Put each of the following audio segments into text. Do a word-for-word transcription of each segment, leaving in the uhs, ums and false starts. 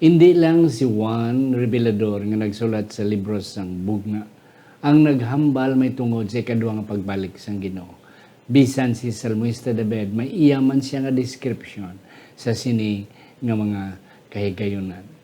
Indi lang si Juan Revelador nga nagsulat sa libro sang Bugna ang naghambal may tungod sa ikadua nga pagbalik sang Ginoo. Bisan si Salmista David may iya man siya nga description sa sini nga mga kahigayunan.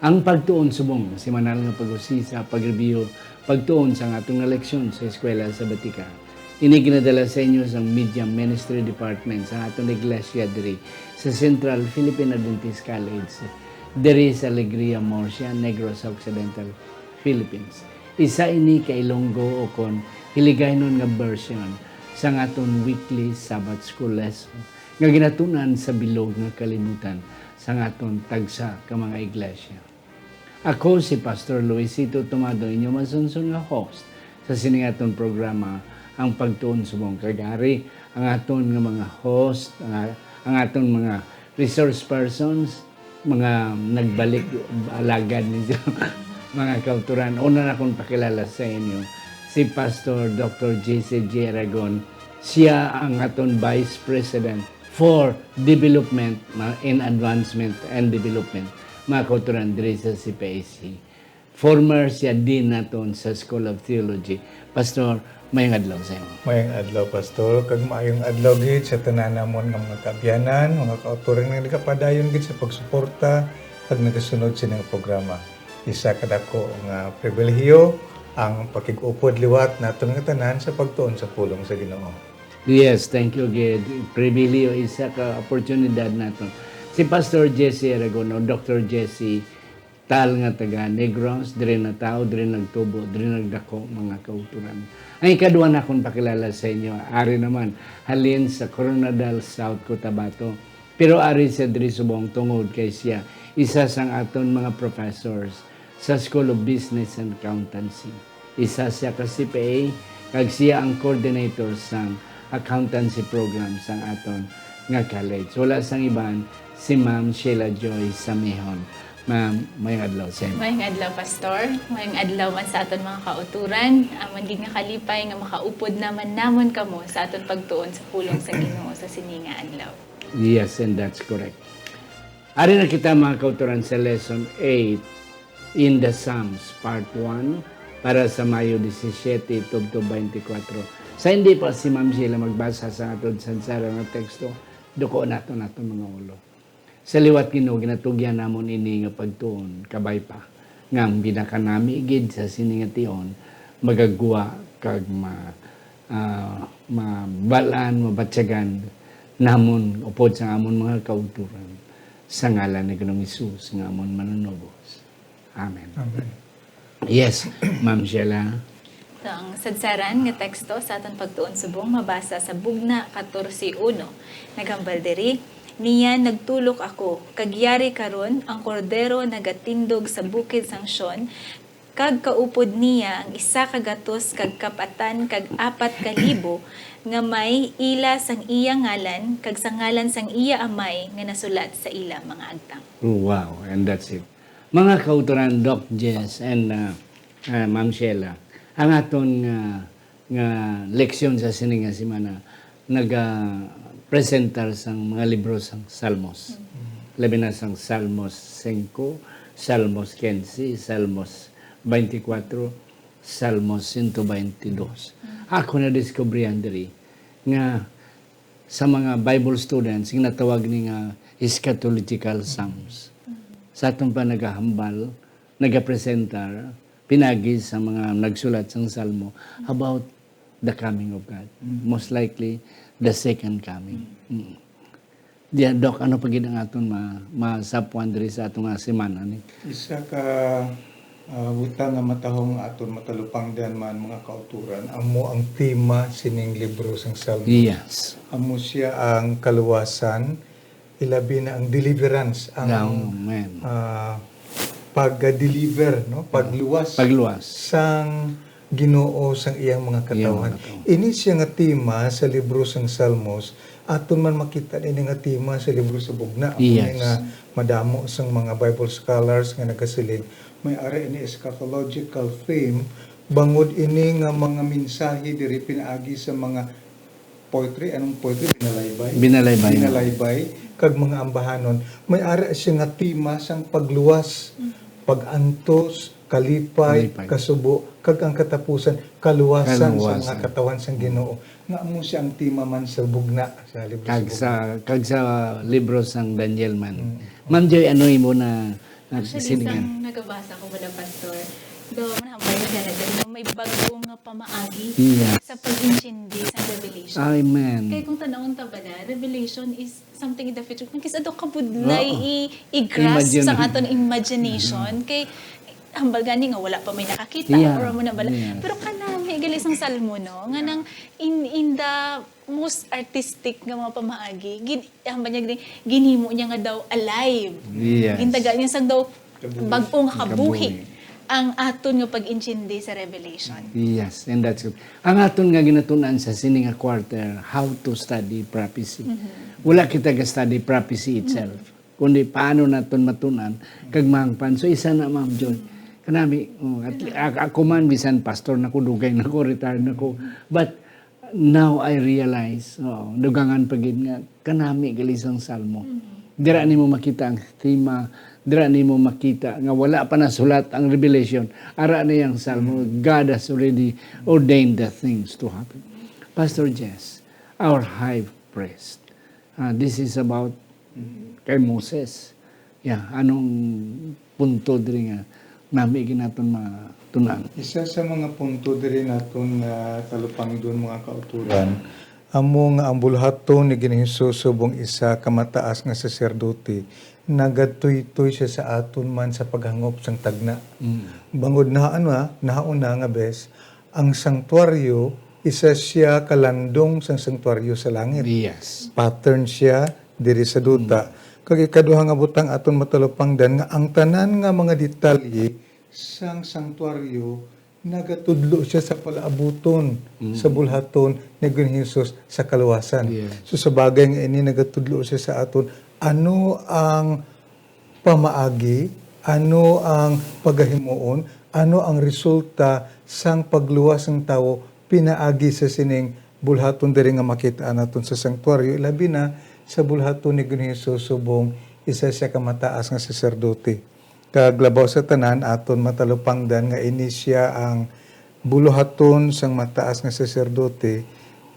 Ang pagtuon subong semanal nga pag-usisa, pag-review, pagtuon sa aton nga leksyon sa Eskwela Sabatika. Ini ginadala sa inyo sang Media Ministry Department sa aton iglesia diri sa Central Philippine Adventist College, diri sa Alegria, Murcia, Negros Occidental, Philippines. Isa ini ka Ilonggo o kon Hiligaynon nga version sang aton weekly Sabbath School lesson nga ginatun-an sa bilog nga kalibutan sang aton tagsa ka mga iglesia. Ako si Pastor Luisito Tomado, inyo masunson nga host sa sini nga aton programa, Ang Pagtuon Subong. Kag ari ang aton nga mga host, ang, ang aton mga resource persons, mga nagbalik alagad ninyo, mga kauturan. Una na akong pakilala sa inyo, si Pastor Doctor J C J Aragon. Siya ang aton Vice President for Development, ma-, in Advancement and Development, mga kauturan diri sa C P I C. Former siya dean naton sa School of Theology. Pastor, mayong adlaw sa imo. Mayong adlaw, Pastor, kag maayong adlaw gid sa tanan namon nga mga kaabyanan, mga kauturan nga nagapadayon gid sa pagsuporta kag nagasunod sini nga programa. Isa ka dako nga pribilehiyo ang pakig-upod liwat naton nga tanan sa pagtuon sa pulong sa Ginoo. Yes, thank you gid. Pribilehiyo, isa ka oportunidad naton. Si Pastor Jesse Aragon, o Doctor Jesse, tal nga taga Negros, diri natawo, diri nagtubo, diri nagdako, mga kauturan. Ang ikadua nakon pakilala sa inyo, ari naman, halin sa Koronadal, South Cotabato. Pero ari siya diri subong tungod kay siya isa sang aton mga professors sa School of Business and Accountancy. Isa siya ka C P A, kag siya ang coordinator sang accountancy program sang aton nga college. Wala sang iban, si Ma'am Sheila Joy Samihon. Ma'am, mayong adlaw sa imo. Mayong adlaw, Pastor. Mayong adlaw man sa aton mga kauturan. Amon gid nga kalipay nga makaupod naman namon kamo sa aton pagtuon sa pulong sa Ginoo sa sini nga adlaw. Yes, and that's correct. Ari na kita, mga kauturan, sa Lesson eight in the Psalms, Part one, para sa Mayo disisiete, tubtob twenty-four. Sa hindi pa si Ma'am Sheila magbasa sa aton sadsaran nga teksto, dukoon naton aton mga ulo. Sa liwat, Ginoo, ginatugyan namon ini nga pagtuon, kabay pa, nga ang pinakanami gid sa sini nga tion magagwa kag ma-, ah, mabal-an, mabatyagan namon upod sa amon mga kauturan, sa ngalan ni Ginoong Hesus nga amon Manunubos. Amen. Amen. Yes, Ma'am Sheila. So, ang sadsaran nga teksto sa aton pagtuon subong mabasa sa Bugna katorse uno. Naghambal diri, "Niya nagtulok ako, kag yari karon ang Kordero nagatindog sa bukid sang Sion, kag kaupod niya ang isa ka gatos kag kapatan kag apat ka libo nga may ila sang iya ngalan kag sa ngalan sang iya Amay nga nasulat sa ila mga agtang." Wow, and that's it. Mga kauturan, Doc Jess and, uh, uh, Ma'am Sheila, ang aton nga, nga leksyon sa sini nga semana nagapresentar sang mga libro sang Salmos. Mm. Labi na sang Salmos singko, Salmos quince, Salmos twenty-four, Salmos ciento veintidós. Mm. Ako nadiskubrihan diri nga sa mga Bible students, ginatawag ni nga eschatological psalms. Sa aton pa nagahambal, nagapresentar, pinagi sa mga nagsulat sang Salmo about the coming of God. Mm. Most likely, the second coming. Mm. Diya, Doc, ano pa gid ang aton ma-, masapuan diri sa aton nga semana ni? Isa ka Ah, butang nga matahong aton matalupangdan man, mga kauturan, amo ang tema sining libro sang Salmos. Yes. Amo siya ang kaluwasan, ilabi na ang deliverance, ang Amen. ah, pag-deliver, no? Pagluwas Pagluwas. sang Ginoo sang iyang mga Iyang katawhan. mga katawhan. Ini siya nga tema sa libro sang Salmos. Aton man makita ini nga tema sa libro sa Bugna. Ako Yes. nga madamo sang mga Bible scholars nga nagasiling, may ara ini eschatological theme, bangod ini nga mga mensahe diri pinaagi sa mga poetry, anong poetry? Binalaybay? Binalaybay. Binalaybay, kag mga ambahanon. May ara siya nga tema sang pagluwas, pag-antos, kalipay, Kalipay. kasubo, kag ang katapusan, kaluwasan sa Kaluwasan. mga katawhan sang Ginoo. Nga amo siya ang tema man sa Bugna, sa libro Kag sa sa, kag sa libro sang Daniel man. Ma'am Joy, ano imo na Actually, nagsilingan? Sang nagabasa ko bala, Pastor, do, manambay na gana, dali nga may bag-o nga pamaagi Yes. sa pag-intindi sa Revelation. Amen. Kaya kung tanawon ta bala, Revelation is something in the future. Kung kisa daw kabudlay Oo. i- i-grasp Imagine. Sa aton imagination. Kay, hambal gani nga wala pa may nakakita Yeah. Or amo na bala. Yeah. Pero kanami gali sang Salmo, no? Nga nang in, in the most artistic nga mga pamaagi, gin, hambal niya gini, ginhimo niya nga daw alive. Yes. Gintaga niya sang daw bag-o nga kabuhi. Kabuhi. Ang aton nga pag-intindi sa Revelation. Yes, and that's good. Ang aton nga ginatun-an sa sini nga quarter, how to study prophecy. Wala kita ga-study prophecy itself, kundi paano naton matun-an kag mahangpan. So, isa na, Ma'am Joy. Kanami, oh, at, a- ako man, bisan pastor na ko, dugay na ko, retired na ko. But now I realize, oh, dugangan pa gid nga kanami gali sang Salmo. Dira nimo makita ang tema, dira nimo makita nga wala pa nasulat ang Revelation. Ara na yang Salmo, God has already ordained the things to happen. Pastor Jess, our high priest, ah, this is about kay Moses. Yeah, anong punto diri nga nami ginaton matun-an? Isa sa mga punto diri naton nga talupangdon, mga kauturan, amo nga ang bulhaton ni Ginoong Hesus subong isa ka mataas nga saserdote, nagatuytoy siya sa aton man sa paghangop sang tagna. Bangod na, ano, ah, nahauna nga bes, ang santuaryo, isa siya ka landong sang santuaryo sa langit. Yes. Pattern siya diri sa duta. Kag ikaduha nga butang aton matalupangdan nga ang tanan nga mga detalye sang santuaryo nagatudlo siya sa palaabuton sa bulhaton ni Ginoong Hesus sa kaluwasan. Yes. So sa bagay nga ini nagatudlo siya sa aton ano ang pamaagi, ano ang pagahimuon, ano ang resulta sang pagluwas sang tawo pinaagi sa sining bulhaton diri nga makit-an naton sa santuaryo, ilabi na sa bulhaton ni Ginoong Hesus subong isa siya ka mataas nga saserdote. Kag labaw sa tanan, aton matalupangdan nga ini sia ang buluhaton sang mataas nga saserdote,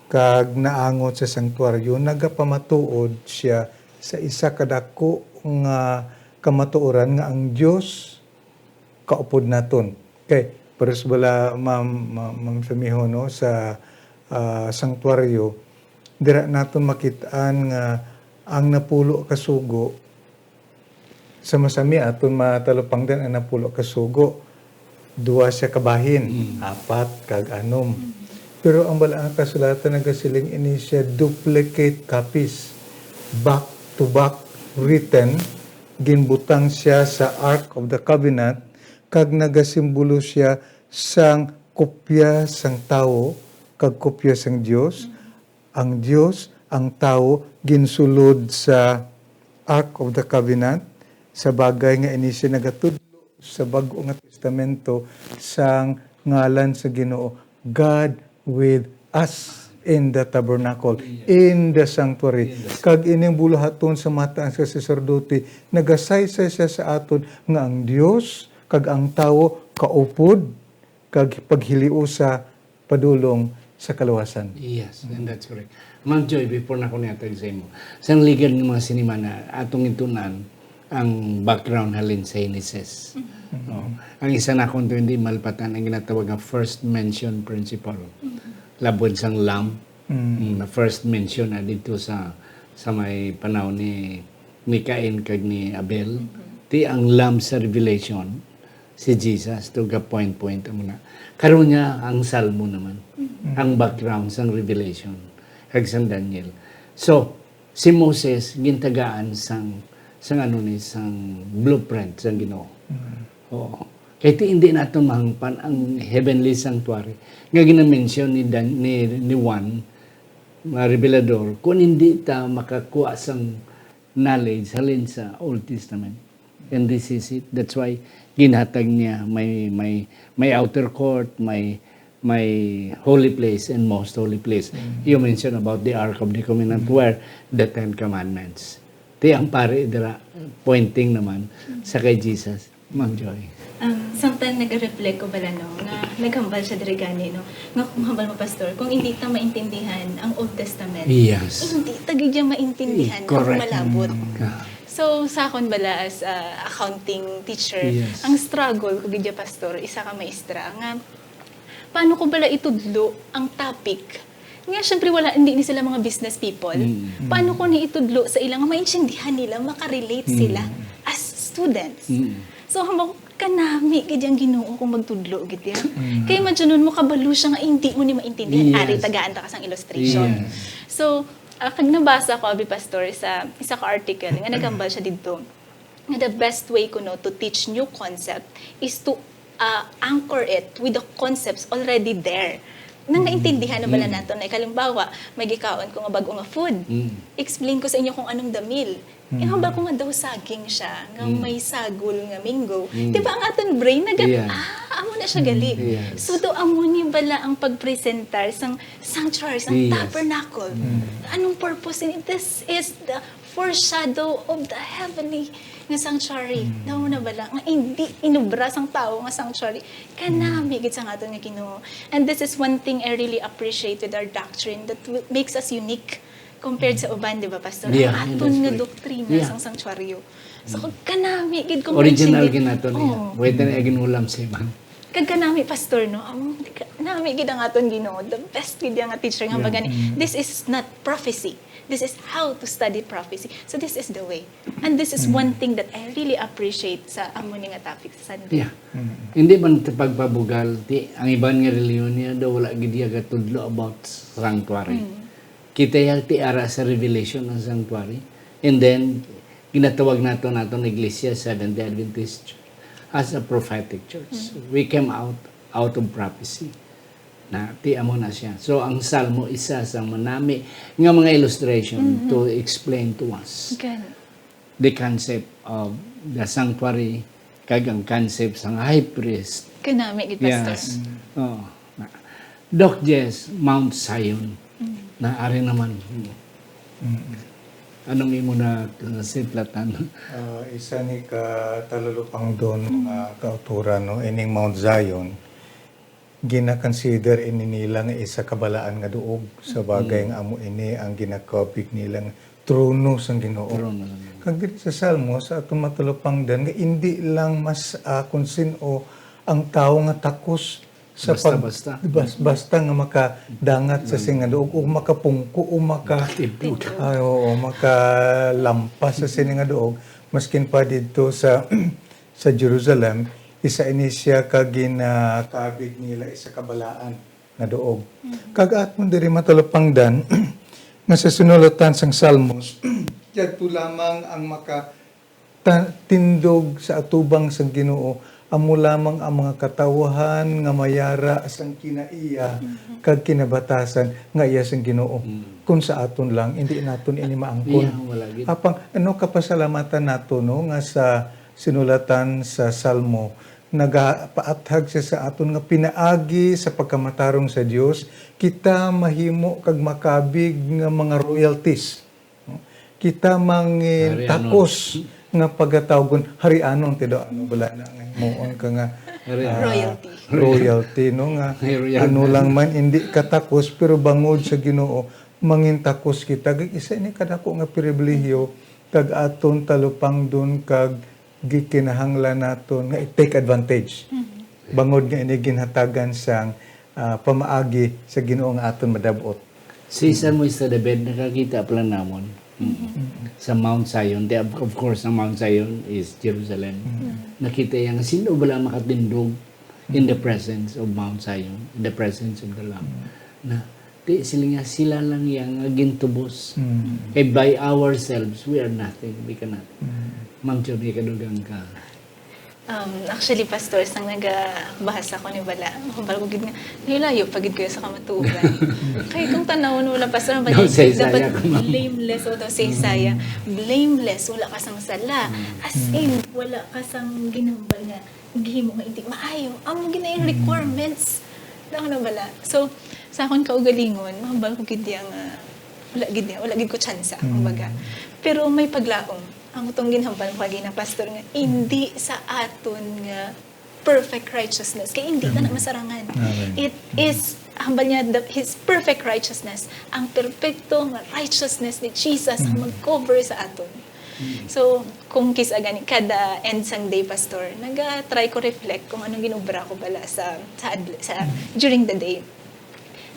kag naangot sa santuaryo, nagapamatuod sia sa isa ka dako nga kamatuoran nga ang Dios kaupod naton. Kay, pares bala, Ma'am, Ma-, Ma'am Femiho, no, sa, ah, santuaryo, dira naton makit-an nga ang napulo ka sugo, sa masami aton matalupangdan ang napulo ka sugo, dua sia ka bahin, apat kag anom. Pero ang Balaang Kasulatan nagasiling ini sia duplicate copies, back to back written, ginbutang sia sa Ark of the Covenant, kag nagasimbolo sia sang kopya sang tawo kag kopya sang Dios. Ang Dios, ang tawo, ginsulod sa Ark of the Covenant, sa bagay nga ini sia nagatudlo sa Bag-o nga Testamento sang ngalan sa Ginoo, "God with us in the tabernacle, in the sanctuary." Kag ining buluhaton sa mataas nga saserdote, nagasaysay siya sa aton nga ang Dios kag ang tawo kaupod kag paghiliusa padulong sa kaluwasan. Yes, and that's correct. Ma'am Joy, before na ko niatag sa imo, sang ligad nga mga sinimana, atong intunan ang background halin sa Genesis. No? Ang isa na kung hindi malpatan ang ginatawag nga first mention principle. Labod sang lamb, mm, na first mention na dito sa sa may panahon ni ni Cain kag ni Abel. Ti ang lamb sa Revelation, si Jesus, to ga point-point amo na. Karon niya ang Salmo naman, ang background sang Revelation kag sang Daniel. So, si Moses gintagaan sang, sang ano ni, sang blueprint sang Ginoo. Oo. Kay ti hindi naton mahangpan ang heavenly sanctuary nga ginamention ni Dan-, ni, ni Juan nga revelador kung hindi ta makakuha sang knowledge halin sa Old Testament. And this is it. That's why ginhatag niya may, may, may outer court, may, may holy place and most holy place. You mentioned about the Ark of the Covenant where the Ten Commandments. Ti ang pare dira, pointing naman sa kay Jesus, Ma'am Joy. Um, sometimes nag-reflect ko bala, no, nga naghambal siya diri gani, no, nga kung hambal mo, Pastor, kung hindi ta maintindihan ang Old Testament, Yes. hindi ta gid niya maintindihan Correct. Ang malabot. Ah. So, sa akon bala as a accounting teacher, Yes. ang struggle ko gid, Pastor, isa ka maestra, nga paano ko bala itudlo ang topic? Nga, syempre, wala, hindi ni sila mga business people. Mm. Paano ko ni itudlo sa ila nga maintindihan nila, makarelate Mm. sila as students? Mm. So, hambal ko, kanami gid ang Ginoo kung magtudlo gid ya. Kay imagine mo, kabalo siya nga hindi mo ni maintindihan. Yes. Ari, tagaan ta ka sang illustration. Yes. So, ah, kag nabasa ko, abi, Pastor, sa isa ka article nga naghambal siya didto nga the best way kuno to teach new concept is to ah, anchor it with the concepts already there. Nang naintindihan na bala nato na, kalimbawa, may gikaon ko nga bag-o nga food. Mm. Explain ko sa inyo kung anong the meal. Ihambal ko nga daw saging siya, nga Mm. may sagol nga mango. Mm. Di ba ang aton brain nag- Yeah. ah, amo na siya gali. Yes. So, do amo ni bala ang pagpresentar sang sanctuary, sang Yes. tabernacle. Anong purpose ini? This is the foreshadow of the heavenly nga sanctuary. Daw na bala nga hindi inubra sang tawo nga sanctuary. Kanami gid sang aton nga Ginoo. And this is one thing I really appreciate with our doctrine that w- makes us unique compared sa uban, di ba, Pastor? Yeah, Ang aton that's nga right. doktrina Yeah. sang sanctuaryo. So, kanami gid kung Original mention gid nato niya. Oo. Wait na iginulam sa iban. Kag kanami, Pastor, no? Amo, kanami gid ang aton Ginoo. The best gid nga teacher nga Yeah. bagani. This is not prophecy. This is how to study prophecy. So this is the way. And this is one thing that I really appreciate sa amo ni nga topic sa Sunday. Yeah. Hindi man ta pagpabugal, ti, ang iban nga reliyon niya daw wala gid iya gatudlo about sanctuary. Kita ya ti ara sa Revelation ang sanctuary. And then, ginatawag nato naton iglesia, Seventh-day Adventist Church, as a prophetic church. We came out out of prophecy. Na, ti amo na siya. So, ang Salmo isa sa manami nga mga illustration to explain to us Gani. the concept of the sanctuary kag ang concept sang high priest. Kanami gid, Pastor. Yes. Oh. Doc Jess, Mount Zion. Na ari naman. Anong imo na uh, simplatan? Ah, isa ni ka talulupangdon nga kauturan, no, ining Mount Zion, gina-consider ini nila nga isa ka balaan nga duog, sa bagay nga amo ini ang ginakabig nila nga trono sang Ginoo. Trono sang Ginoo. Kag diri sa Salmo, sa aton matalupangdan, nga indi lang mas ah, kung sin-o ang tawo nga takos sa pag- Basta-basta. bas- basta nga makadangat sa singaduog o makapungko o maka Makatibog. Ay, oo, makalampas sa sini nga duog, maskin pa didto sa sa Jerusalem, isa ini siya ka ginakabig nila isa ka balaan nga duog. Kag aton diri matalupangdan nga sa sinulatan sang Salmos, yadto lamang ang maka ta- tindog sa atubang sang Ginoo, amo lamang ang mga katawhan nga mayara sang kinaiya kag kinabatasan nga iya sang Ginoo. Kung sa aton lang, hindi naton ini maangkon. Iya, wala gid. Apang ano kapasalamatan nato, no, nga sa sinulatan sa Salmo nagapaathag siya sa aton nga pinaagi sa pagkamatarong sa Dios, kita mahimo kag makabig nga mga royalties. Kita mangin Harianon. Takos nga pagatawgon harianon, ti do, ano bala na nga himuon ka nga Harianon. ah, Royalty. Royalty, no, nga Royalty. Ano lang man, hindi ka takos, pero bangod sa Ginoo, mangin takos kita. Kag isa ini kadako nga pribilehiyo, kag aton talupangdon, kag gikinahanglan naton nga i-take advantage. Bangod nga ini ginhatagan sang ah, pamaagi sa Ginoo nga aton madab-ot. Si Salmista David nakakita pala namon Mm. Sa Mount Zion. Di, of, of course, ang Mount Zion is Jerusalem. Mm. Nakita niya nga sino bala makatindog in the presence of Mount Zion, in the presence of the Lamb. Mm. Na, di, sila nga, sila lang yang nga gintubos. Mm. Kay by ourselves, we are nothing. We cannot. Mm. Ma'am Johnny, kadugang ka. Um, actually, Pastor, sang nagabasa ko ni bala, hambal ko gid nga, layo-layo pa gid kayo sa kamatuoran. Kay kung tanawon mo lang, Pastor, ang No, bala, sa Isaiah dapat ka, ma'am. Blameless, o daw sa Isaiah, blameless, wala ka sang sala. Mm. As in, wala ka sang ginhambal nga gihimo nga hindi maayo. Amo gid na yung Mm. requirements. Daw na bala. So, sa akon kaugalingon, mahambal ko gid yang, ah, wala gid niya, wala gid ko tsansa, Mm. kumbaga. Pero may paglaom. Amo tong ginhambal ko kagina, Pastor, nga hindi sa aton nga perfect righteousness, kay hindi ta na Mm. masarangan. Amen. It is, hambal niya, the, his perfect righteousness, ang perpekto nga righteousness ni Jesus ang Mm. mag-cover sa aton. Mm. So, kung kis-a gani, kada end sang day, Pastor, naga-try ko reflect kung anong ginobra ko bala sa, sa, adl-, sa, Mm. during the day.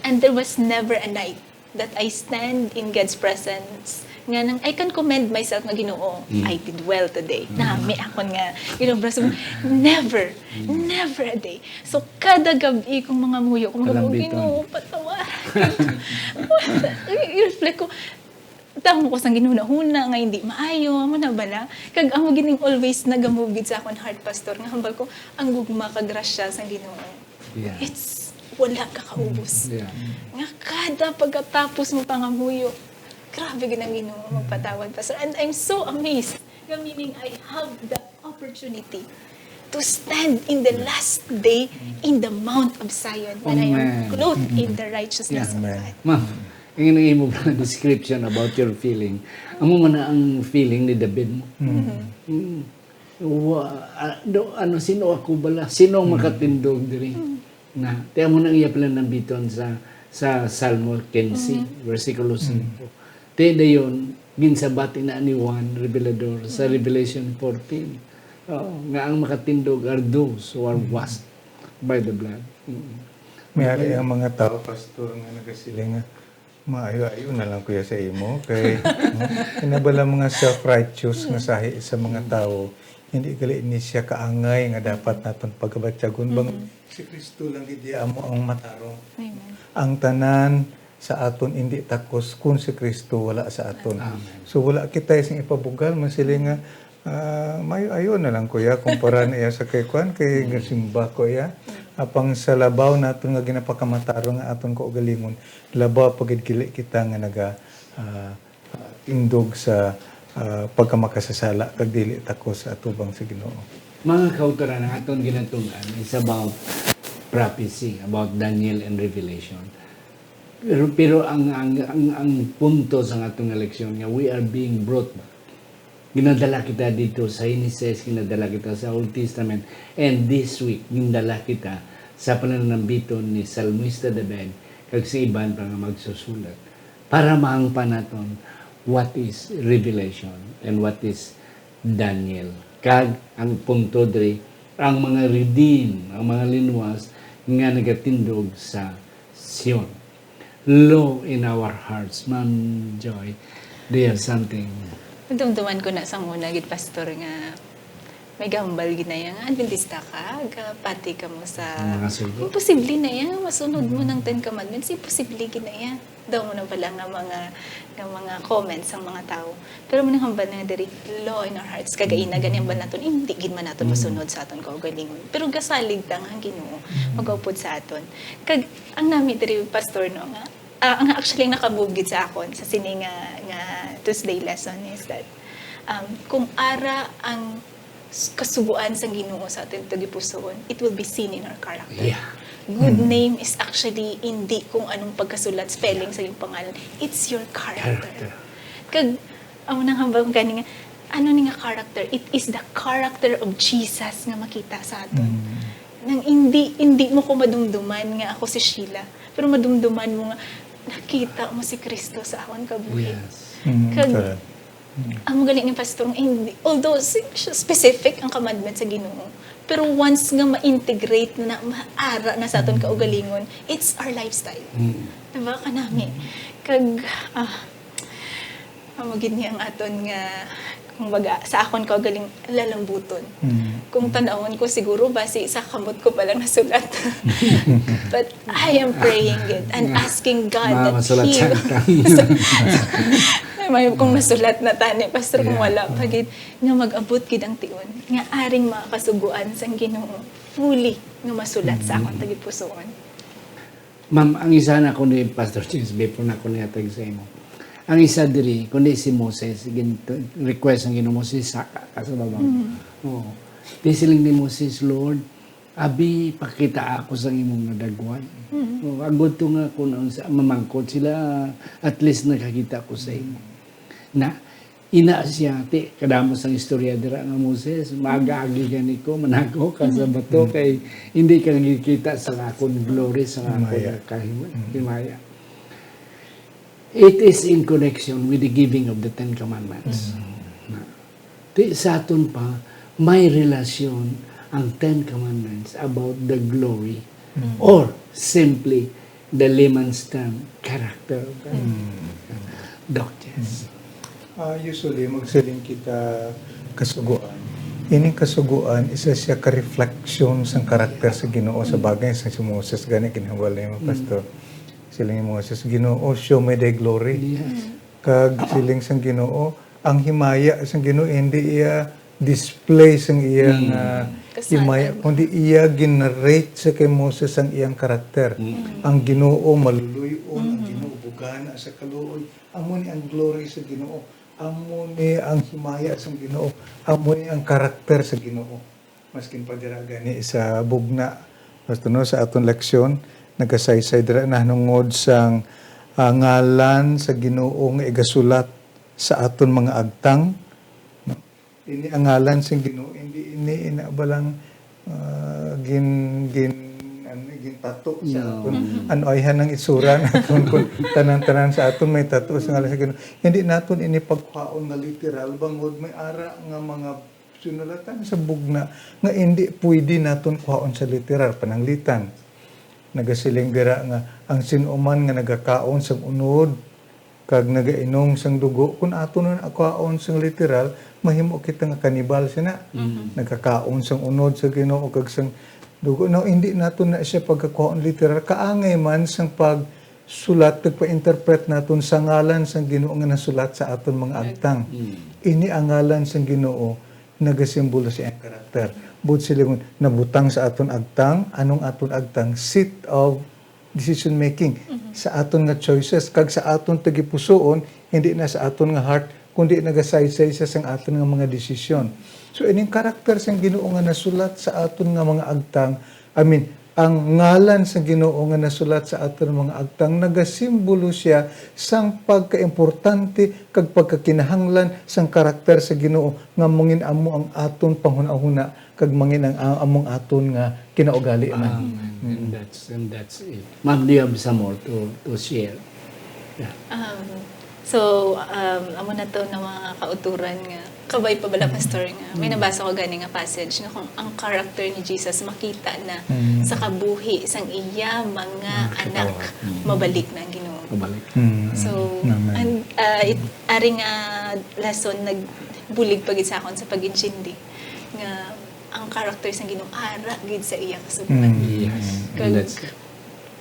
And there was never a night that I stand in God's presence, nga nang I can commend myself nga, "Ginoo, Mm. I did well today." Mm. Nami akon nga ginobra sa, never, Mm. never a day. So, kada gab-i kong mga muyo, kung mga, Kalambiton. "Ginoo, patawaran." I-, i-reflect ko, tamo ko sang ginhunahuna nga hindi maayo, amo na bala. Kag amo gining always nagamove gid sa akon heart, Pastor, nga hambal ko, ang gugma kag grasya sang Ginoo. Yeah. It's, wala ka kaubos. Yeah. Nga kada pagkatapos mo pangamuyo, grabe gid ang Ginoo magpatawad, Pastor. And I'm so amazed. Nga meaning, I have the opportunity to stand in the last day in the Mount of Zion, when I am Amen. clothed in the righteousness Yeah. of Amen. God. Ma'am, yung imo ba description about your feeling? Amo man na ang feeling ni David mo. Mm. Mm. Wa, ah, do, ano, sino ako bala? Sino ang Mm. makatindog diri? Mm. Na, ti amo nang iya pala nambiton sa, sa Salmo quince, Mm. versikulo Mm. singko. Ti dayon, ginsabat ina ni Juan Revelador sa Mm. Revelation fourteen. Oo, nga ang makatindog are those who are Mm. washed by the blood. Mm. May ari ang mga tao, Pastor, nga nagasiling nga, "Maayo-ayo na lang, kuya, sa imo, kay, hmm, ina bala mga self-righteous nga sahi sa mga tawo, hindi gali ni siya kaangay nga dapat naton pagabatyagon. Bang Mm. si Kristo lang gid iya amo ang matarong. Amen. Ang tanan sa aton indi takos kun si Kristo wala sa aton." Amen. So, wala kita sing ipabugal, man sila nga, Ah, may ayo na lang, kuya, kumpara niya sa kay kuan, kay Mm. gasimba ko iya. Apang sa labaw naton nga ginapakamatarong nga aton kaugalingon, labaw pa gid kili kita nga naga, ah, ah, tindog sa, ah, pagkamakasasala kag dili takos sa atubang sa Ginoo. Mga kautoran, ang aton ginatun-an is about prophecy, about Daniel and Revelation. Pero, pero ang, ang, ang, ang punto sa atong leksyon nga we are being brought back. Ginadala kita dito sa Genesis, ginadala kita sa Old Testament, and this week, ginadala kita sa pananambiton ni Salmista David kag sa iban pa nga magsusulat para mahangpan naton what is Revelation and what is Daniel. Kag ang punto diri, ang mga redeem, ang mga linwas nga nagatindog sa Sion. Law in our hearts. Ma'am Joy, do you have something? Dumduman ko na sa una gid, Pastor, nga may gambal gid na iya nga Adventista ka, gapati ka mo sa Mga sugo. Imposible na iya, masunod mo Mm. ng Ten Commandments, imposible gid na iya. Daw mo na pala nga mga, nga mga comments ang mga tao. Pero manang hambal na nga diri, law in our hearts. Kag ina gani hambal naton, hindi gid man naton Mm. masunod sa aton kaugalingon. Pero gasalig ta nga ang Ginoo Mm. magaupod sa aton. Kag ang nami diri, Pastor, no, nga, ah, ang actually nakabugid sa akon sa sini nga, nga Tuesday lesson is that, um, kung ara ang s-, kasugoan sang Ginoo sa aton tagipusoon, it will be seen in our character. Yeah. Good Mm. name is actually hindi kung anong pagkasulat, spelling Yeah. sa iyong pangalan. It's your character. Character. Kag, amo nang hambal ko gani nga, ano ni nga character? It is the character of Jesus nga makita sa aton. Mm. Nang hindi, hindi mo ko madumduman nga ako si Sheila, pero madumduman mo nga nakita mo si Kristo sa akon kabuhi. Yes. Mm, Kag, correct. Mm. Amo gali ni Pastor, nga hindi, although si-, siya specific ang commandment sa Ginoo, pero once nga ma-integrate na, maara na sa aton Mm. kaugalingon, it's our lifestyle. Mm. Diba? Kanami. Mm. Kag, ah, Amo gid ni ang aton nga, kumbaga, sa akon kaugaling, lalambuton. Mm. Kung tanawon ko, siguro basi sa kamot ko pa lang nasulat. But I am praying gid and asking God Ma-, that masulat He siya ang time. May, may, kung masulat na tani, Pastor, kung Yeah. wala pa gid, nga mag-abot gid ang tion nga aring makasuguan sang Ginoo fully nga masulat sa akon Mm. tagipusoon. Ma'am, ang isa na ko ni Pastor James, before na ko nihatag sa imo. Ang isa diri, kundi si Moses, gin-, request ang Ginoo, "Moses, saka ka sa babaw." Mm. Oo. Di siling ni Moses, "Lord, abi, pakita ako sang imong nadagway." Mm. Oo, agod to nga kung ang sa, mamangkot sila, at least nakakita ko sa imo. Na, ina siya, ti, kadamo sang istorya dira nga Moses, maaga-agi gani ko, manago ka sa bato, Mm. kay hindi ka nakikita sa akon glory, sa akon Himaya. kahim-, Mm. himaya. It is in connection with the giving of the Ten Commandments. Mm. Na, ti, sa aton pa, may relasyon ang Ten Commandments about the glory Mm. or simply the layman's term, character of God. Mm. Doc Jess. Mm. Ah, usually, magsiling kita kasugoan. Ining kasugoan, isa siya ka reflection sang karakter sa Ginoo sa Mm. bagay sa si Moses gani ginhambal nimo, Mm. Pastor. Siling ni Moses, "Ginoo, show me thy glory." Yes. Kag siling sang Ginoo, ang himaya sang Ginoo hindi iya display sang iya Mm. nga Kasalan. himaya, kundi iya gin-narrate sa kay Moses ang iyang karakter. Mm. Ang Ginoo maluluy-on, ang Mhm. Ginoo bugana sa kaluoy. Amo ni ang glory sa Ginoo. Amo ni ang himaya sang Ginoo. Amo ni ang karakter sa Ginoo. Maskin pa dira gani sa bugna, basta, no, sa aton leksyon, nagasaysay dira nahanungod sang, ah, ngalan sa Ginoo nga igasulat sa aton mga agtang. Ini ang ngalan sang Ginoo, hindi ini ina balang, ah, gin-, gin-, ano, gintato sa No. aton. Mhm. Ano, ayhan ang itsura naton kung tanan-tanan sa aton may tato sa ngalan sa Ginoo. Hindi naton ini pagkuhaon nga literal, bangod may ara nga mga sinulatan sa bugna nga indi pwede naton kuhaon sa literal. Pananglitan, nagasiling dira nga ang sin-o man nga nagakaon sang unod kag nagainom sang dugo, kun aton na kuhaon sang literal, mahimo kita nga kanibal sina. Mhm. Nagkakaon sang unod sa Ginoo kag sang dugo. No, hindi naton na siya pagkakuhaon literal. Kaangay man sang pagsulat, nagpa-interpret naton sa ngalan sang Ginoo nga nasulat sa aton mga agtang. Mm. Ini ang ngalan sang Ginoo nagasimbolo sa iyang karakter. Buot silingon, nabutang sa aton agtang, anong aton agtang? Seat of decision making. Mhm. Sa aton nga choices, kag sa aton tagipusoon, hindi na sa aton nga heart, kundi nagasaysay siya sang aton nga mga desisyon. So, ining karakter sang Ginoo nga nasulat sa aton nga mga agtang, I mean, ang ngalan sang Ginoo nga nasulat sa aton mga agtang, nagasimbolo siya sang pagkaimportante kag pagkakinahanglan sang karakter sa Ginoo nga mangin-amo ang aton panghunahuna kag mangin ang, ang among aton nga kinaugali man. Um, Mm. and that's, and that's it. Ma'am, do you have some more to, to share? Yeah. Um, so, um, amo na to na mga kauturan nga, kabay pa bala, Mm. Pastor, nga may Mm. nabasa ko gani nga passage nga kung ang character ni Jesus makita na Mm. sa kabuhi sang iya mga Mga anak, katawa. Mm. mabalik na ang Ginoo. Mabalik. Mm. So, Amen. and, uh, it, ari nga lesson nagbulig pa gid sa akon sa pag-intindi nga ang character sang Ginoo ara gid sa iya kasugoan. Mm. Yes. Kag And that's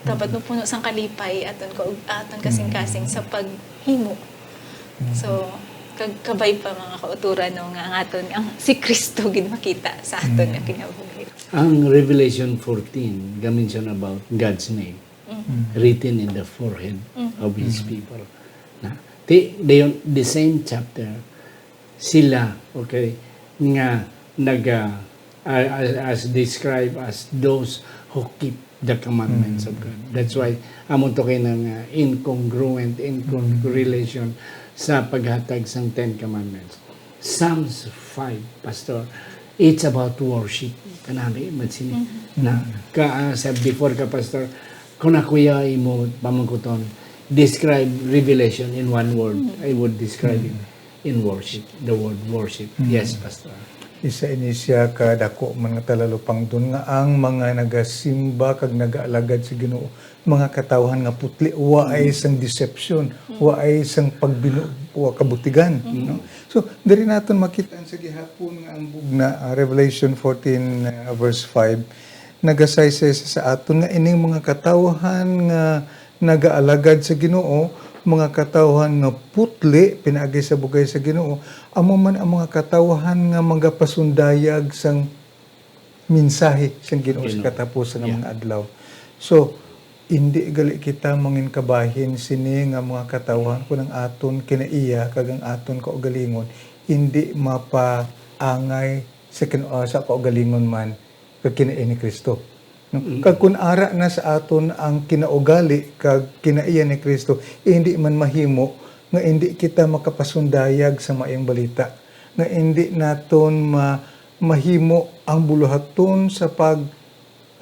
dapat mapuno sang kalipay aton ko, aton kasing-kasing Mm. sa paghimo. Mm. So, kag-, kabay pa mga kauturan, no, nga ang aton, ang si Cristo gid makita sa aton Mm. nga kinabuhi. Ang Revelation fourteen, ga-mention about God's name, Mm. Mm. written in the forehead Mm. of His Mm. people. Na, the, the, the same chapter, sila, okay, nga naga, uh, as, as described as those who keep the commandments of Mm. God. That's why amo to kay nang, uh, incongruent, incon-, Mm. relation sa paghatag sang Ten Commandments. Psalms five, Pastor, it's about worship. Kanami man sini. Mm. Na, ka, uh, sa before ka, Pastor, kung ako ya imo pamangkuton, describe Revelation in one word. Mm. I would describe it Mm. in worship, the word worship. Mm. Yes, Pastor. Isa ini sia ka dako man nga talalupangdon nga ang mga nagasimba kag nagaalagad sa Ginoo, mga katawhan nga putli, waay sang deception, waay sang pagbinu-, wa kabutigan, no? So, diri naton makita sa gihapon nga ang bugna, ah, Revelation fourteen, ah, verse five, nagasaysay sa, sa aton nga ining mga katawhan nga nagaalagad sa Ginoo, mga katawhan nga putli pinaagi sa bugay sa Ginoo, amo man ang mga katawhan nga magapasundayag sang mensahe sang Ginoo sa Ginoo. Katapusan nga Yeah. mga adlaw. So, hindi gali kita mangin kabahin sini nga mga katawhan kun ang aton kinaiya kag ang aton kaugalingon hindi mapaangay sa kin-, ah, sa kaugalingon man kag kinaiya ni Kristo. No? Mm. Kag kun ara na sa aton ang kinaugali kag kinaiya ni Kristo, hindi man mahimo nga hindi kita makapasundayag sa maayong balita, nga hindi naton ma-, mahimo ang buluhaton sa pag,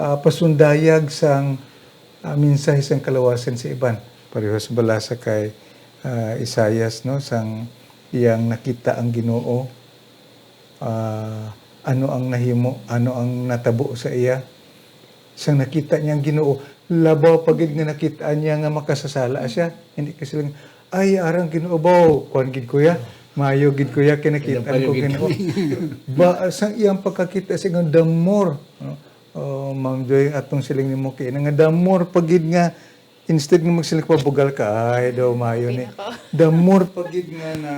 ah, pasundayag sang, ah, mensahe sang kaluwasan sa iban. Parehas bala sa kay, ah, Isaias, no, sang iyang nakita ang Ginoo, ah, ano ang nahimo, ano ang natabo sa iya. Sang nakita niya ang Ginoo, labaw pa gid nga nakita niya nga makasasala siya. Hindi ka sila, "Ay, arang Ginoo, baw, kuwan gid ko ya. Mayo gid ko ya, kay nakita Wala pa ko yung Ginoo." Ba, sa iyang pagkakita sa Ginoo, the more, no? Oh, Ma'am Joy, atong siling nimo kay nga the more pa gid nga, instead nga magsiling ka, "Bugal ka, ay daw mayo ni." Pinako. The more pa gid nga na,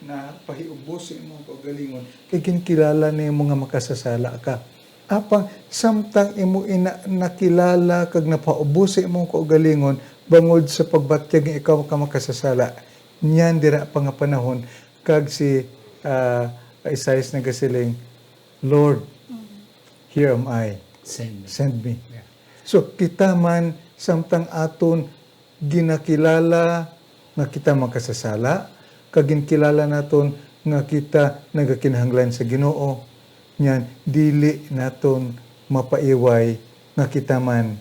na pahiubos sa imong kaugalingon, kay ginkilala nimo nga makasasala ka. Apang samtang imo ina nakilala kag napaubos sa imong kaugalingon bangod sa pagbatyag nga ikaw ka makasasala, niyan dira pa nga panahon kag si, ah, Isaias nagasiling, "Lord, Mm. here am I. Send me." Send me." Yeah. So, kita man, samtang aton ginakilala nga kita makasasala, kag ginkilala naton nga kita nagakinahanglan sa Ginoo, niyan, dili naton mapaiway nga kita man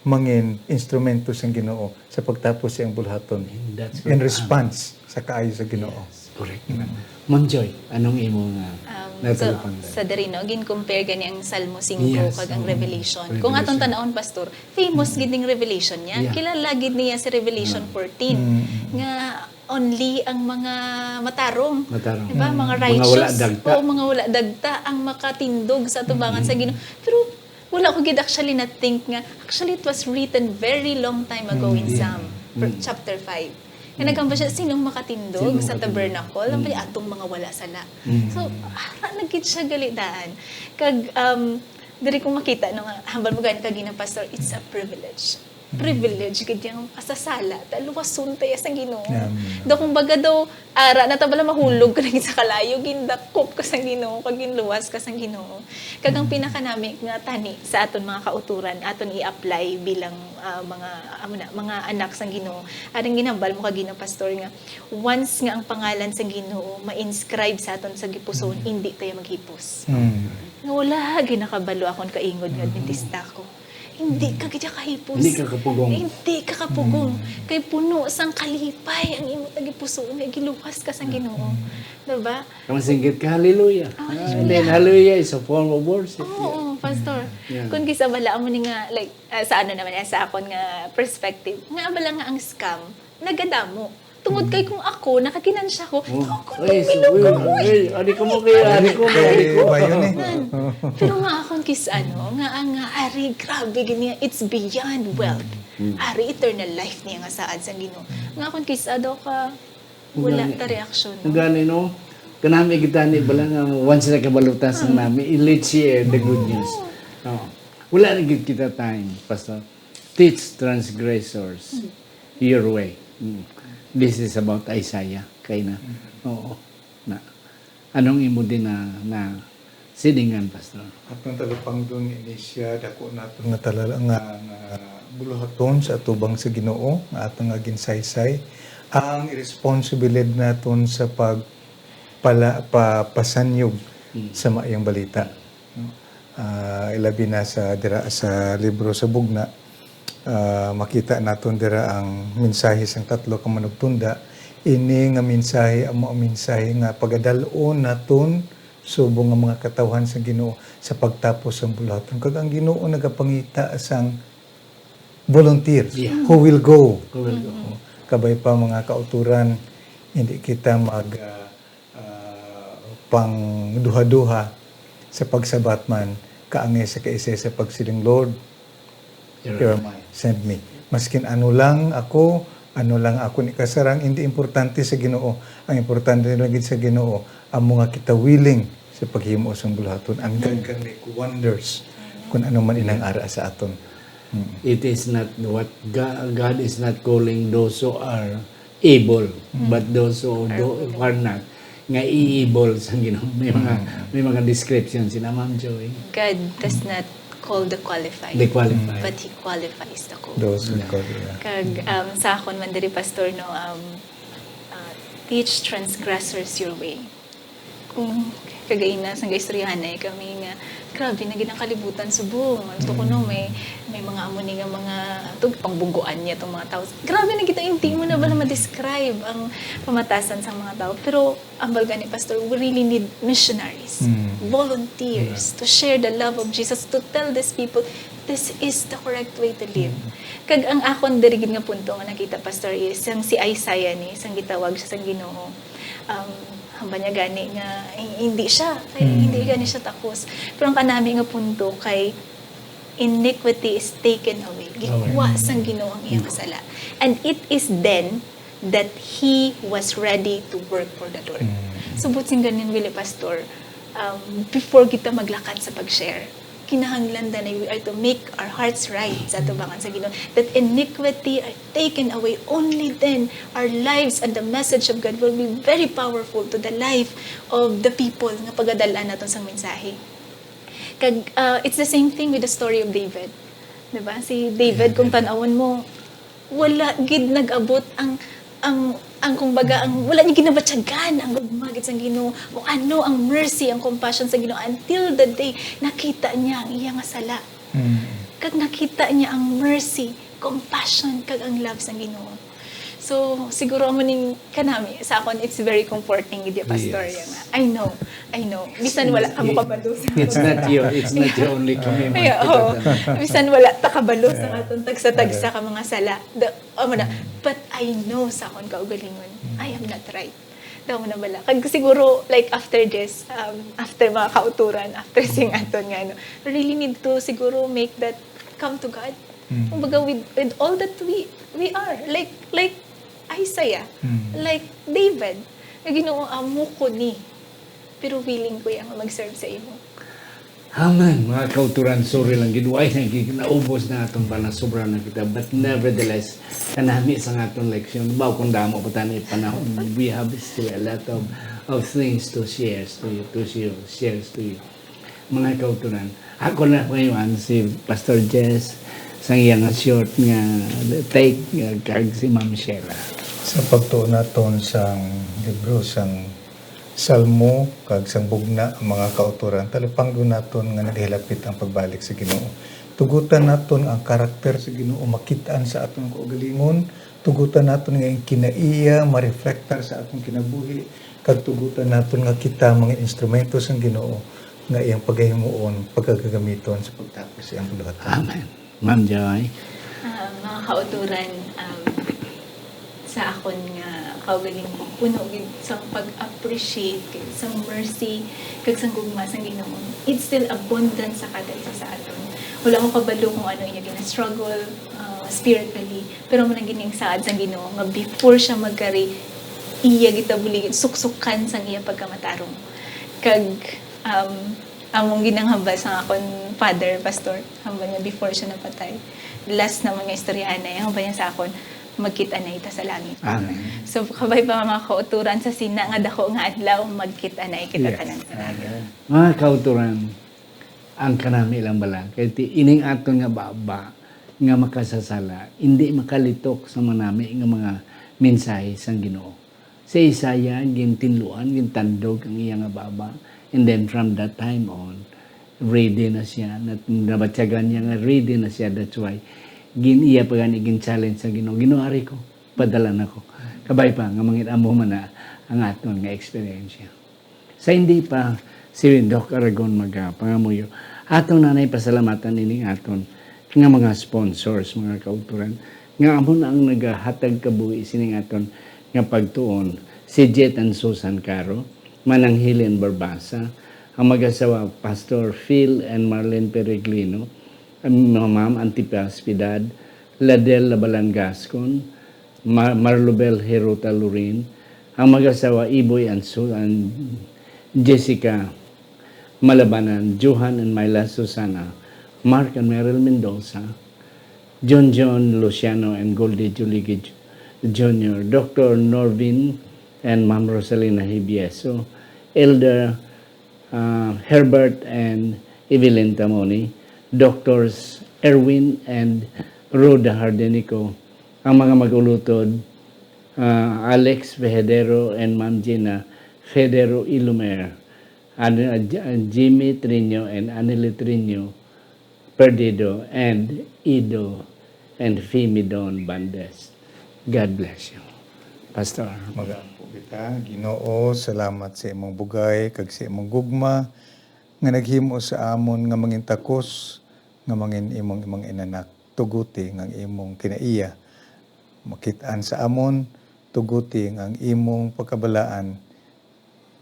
mangin instrumento sang Ginoo sa pagtapos sa iyang buluhaton And that's in what, response sa kaayo sa Ginoo. Yes, correct. Mm. Ma'am Joy, anong imo nga Um, so, natalupangdan? Sa diri, no, gin-compare gani ang Salmo singko Yes, kag ang oo. Revelation. Kung atong Revelation. Tan-awon, Pastor, famous Mm. gid ning Revelation niya. Yeah. Kilala gid niya si Revelation Mm. fourteen, Mm, mm, mm. nga only ang mga matarong, Matarong. di ba? Mga Mga wala righteous, dagta. o mga wala dagta ang makatindog sa atubangan Mm. sa Ginoo. Pero wala ko gid actually na-think nga, actually, it was written very long time ago in Mm. Psalm, per-, Mm. chapter five. Nga Mm. naghambal siya, "Sinong makatindog Sinong sa makatindog? tabernacle?" Ang Mm. pwede atong mga wala sala. Mm. So, ara na gid siya gali daan. Kag, um, diri ko makita, no, nga, hambal mo gani kagina, Pastor, it's a privilege. Mm. Privilege gid yang kasasala, ta luwason ta ya sa Ginoo. Amen. Daw kung baga daw, ara na ta bala mahulog ka na gid sa kalayo, gindakop ka sa Ginoo, kag ginluwas ka sa Ginoo. Kag ang Mm. pinakanami nga tani sa aton mga kauturan, aton i-apply bilang, ah, mga, amo na, mga anak sang Ginoo. Aring ginhambal mo kagina, Pastor, nga once nga ang pangalan sang Ginoo ma-inscribe sa aton sa gipuson, Mm. hindi tayo maghipos. Mm. Nga wala, ginakabalo akon kaingod nga Mm. Adventista ko. Hindi Mm. ka gid kahipos. Hindi ka kapugong. Hindi ka kapugong. Mm. Kay puno sang kalipay ang imo tagipusoon nga giluwas ka sang Mm. Ginoo. Mm. Diba? Kung singgit ka, hallelujah. Oh, Ah, hallelujah. And then, hallelujah is a form of worship. Oo, Yeah. Pastor. Yeah. Kung kisa bala mo ni nga, like, ah, sa ano naman, eh, sa akon nga perspective, nga bala nga ang scam, nagadamo. Tungod Mm. kay kung ako, nakaginansya ko, Oh. ako Ay, nang so, milog uy, ko, uy. uy, ari ko mo kaya, ari ko, Kay ari ko. Bayo ni. Man. Pero nga akon kis ano, nga ang, ah, ari, grabe gid niya, it's beyond wealth. Mm. Ari, eternal life niya nga saad sa Ginoo. Nga akon kis daw ka, wala Ang gani. ta reaksyon, no? Ang gani, no? Kanami kita ni bala nga once na kabalutas ang Mm. nami, let's share the good news. Oo. No. Wala na gid kita time, Pastor. Teach transgressors Mm. your way. Mm. This is about Isaiah, kay na. Mm. Oo. Na. Anong imo din na, na silingan, Pastor? Atong talupangdon nga ini siya, dako naton nga talala nga, nga buluhaton sa atubang sa Ginoo, nga aton nga ginsaysay, ang responsibilidad naton sa pag pala, pa, pasanyog Mm. sa maayong balita. No? Ah, ilabi na sa dira sa libro sa Bugna, ah, makita naton dira ang mensahe sang tatlo ka manugtunda. Ini nga mensahe amo ang mensahe nga pagadal-on naton subong nga mga katawhan sa Ginoo sa pagtapos sang buluhaton. Kag ang Ginoo nagapangita sang volunteers Yeah. who will go. Who will go. Kabay pa, mga kauturan, hindi kita mag, ah, ah, pangduha-duha sa pagsabat man, kaangay sa kaisa sa pagsiling, "Lord, Here here am I. Send me." Maskin ano lang ako, ano lang ako ni kasarang, hindi importante sa Ginoo. Ang importante lang gid sa Ginoo, amo nga kita willing sa paghimo sang buluhaton. And God can make wonders kung ano man inang ara sa aton. Mm. It is not what Ga-, God is not calling those who are able, Mm. but those who Are do, willing. are not, nga i-able sa Ginoo. May mga, Mm. may mga description sila, Ma'am Joy. God does not call the qualified, The qualified. but He qualifies the called. Those who Yeah. call, yeah. Kag, um, sa akon man diri, Pastor, no, um, uh, "Teach transgressors your way." Kung kagaina, sang gaistoryahanay kami nga, grabe na gid ang kalibutan subong. Ano to kuno, Mm. may, may mga amo ni nga mga, to, pangbunggoan niya tong mga tao. Grabe na gid, hindi mo na bala ma-describe ang pamatasan sang mga tao. Pero, ambal gani, Pastor, we really need missionaries, Mm. volunteers, Yeah. to share the love of Jesus, to tell these people, "This is the correct way to live." Mm. Kag ang akon diri gid nga punto nga nakita, Pastor, is sang si Isaiah ni, sang gitawag siya sang Ginoo. Um, hambal niya gani nga, eh, hindi siya, kay Mm. hindi gani siya takos. Pero ang kanami nga punto kay iniquity is taken away. Gikuha Away. sang Ginoo ang iyang sala. And it is then that he was ready to work for the Lord. Mm. So, buot sing ganin, Willie Pastor, um, before kita maglakat sa pag-share, kinahanglan danay we are to make our hearts right sa atubangan sa Ginoo, that iniquity are taken away. Only then our lives and the message of God will be very powerful to the life of the people nga pagadal-an naton sang mensahe. Kag, uh, it's the same thing with the story of David. Diba? Si David, kung tan-awon mo, wala gid nag-abot ang, ang, ang, kumbaga, ang, wala niya ginabatyagan ang gugma gid sang Ginoo, o ano ang mercy, ang compassion sa Ginoo, until the day nakita niya ang iya nga sala. Mm. Kag nakita niya ang mercy, compassion, kag ang love sang Ginoo. So, siguro amo ning kanami, sa akon, it's very comforting gid ya, Pastor, Yes. ya nga. I know, I know. Bisan wala kamo It- kabalo sa It's not your, it's not your only commitment Ay, to oo. that. Bisan wala ta kabalo sa Yeah. aton tagsa-tagsa Okay. ka mga sala. The, amo na, Mm. but I know sa akon kaugalingon, Mm. I am not right. Daw mo na bala. Kag siguro, like, after this, um, after mga kauturan, after sing Mm. aton nga, ano, really need to siguro make that come to God. Mm. Kumbaga, with, with all that we, we are, like, like Isaiah, Mm. like David, nga, "Ginoo, amo ko ni, pero willing ko ya nga mag-serve sa imo." Amen. Mga kauturan, sorry lang gid, way na gid, naubos na aton ba, nasobra na kita. But nevertheless, kanami sa aton leksyon. Baw kung damo pa tani panahon, we have still a lot of, of things to share to you, to share, share to you. Mga kauturan, ako na ngayon si Pastor Jess, sa iyang short nga take, uh, kag si Ma'am Sheila. Sa pagtuon naton sang libro sang Salmo kag sang Bugna, mga kauturan, talupanggon naton nga nagahilapit ang pagbalik sa Ginoo. Tugutan naton ang karakter sa Ginoo makit-an sa aton kaugalingon. Tugutan naton nga ang kinaiya mareflektar sa aton kinabuhi, kag tugutan naton nga kita mga instrumento sang Ginoo nga iyang pagahimuon, pagagamiton sa pagtapos sa iyang buluhaton. Amen. Ma'am Joy? Ah, mga kauturan, um, sa akon nga kaugalingon, puno gid sang pag-appreciate, kag sang mercy, kag sang gugma sang Ginoo. It's still abundant sa kada isa sa aton. Wala ko kabalo kung ano iya gina-struggle, ah, spiritually, pero amo lang gid ning saad sang Ginoo nga before siya magkari, iya gid ta buligid suksukan sang iya pagkamatarong. Kag, um, among ginanghambal sa akon father, pastor, hambal niya before siya napatay. Last naman nga istoryahan na, hambal niya sa akon, "Magkit-anay ta sa langit." Amen. So, kabay pa, mga kauturan, sa sina nga dako nga adlaw, magkit-anay kita Yes. tanan sa langit. Amen. Mga kauturan, ang kanami lang bala, kay ti-, ining aton nga baba nga makasasala, hindi makalitok sa manami nga mga mensahe sang Ginoo. Si Isaiah, gintinluan, gintandog ang iya nga baba. And then from that time on, ready na siya. Nat-, nabatyagan niya nga ready na siya. That's why, gin-, iya pa gani gin-challenge sa Ginoo, "Ginoo, ari ko, padala na ko." Kabay pa, nga mangin-amo man na ang aton nga eksperyensya. Sa hindi pa, Si Doc Aragon magapangamuyo. Aton na nay pasalamatan ining aton nga mga sponsors, mga kautoran, nga amo na ang nagahatag kabuhi sining aton nga pagtuon. Si Jet and Susan Caro, Manang Helen Barbasa, ang mag-asawa Pastor Phil and Marlene Peregrino, ang mga Ma'am Antipas Piedad, Ladel Labalan Gascon, Mar- Marlubel Herota Lurin, ang mag-asawa Iboy and Su- and Jessica Malabanan, Johan and Myla Susana, Mark and Meryl Mendoza, John John Luciano and Goldie Julie Ju- Junior, Doctor Norvin and Ma'am Rosalina Hibieso, Elder uh, Herbert and Evelyn Tamoni, Doctors Erwin and Rhoda Hardenico, ang mga mag-ulutod, uh, Alex Federo and Ma'am Gina Federo Ilumer, and, uh, J- uh, Jimmy Trino and Annelie Trino Perdido, and Ido and Fimi Don Bandes. God bless you, Pastor. Mag-ampo kita. Ginoo, salamat sa imong bugay kag sa imong gugma nga naghimo sa amon nga mangin takos, nga mangin imong, imong inanak. Tuguti nga ang imong kinaiya makit-an sa amon, tuguti nga ang imong pagkabalaan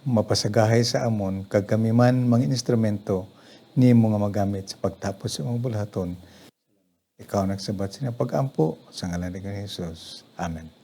mapasagahay sa amon, kag kami man mga instrumento nimo nga magamit sa pagtapos sa imong buluhaton. Ikaw nagsabat sini nga pag-ampo sa ngalan ni Jesus. Amen.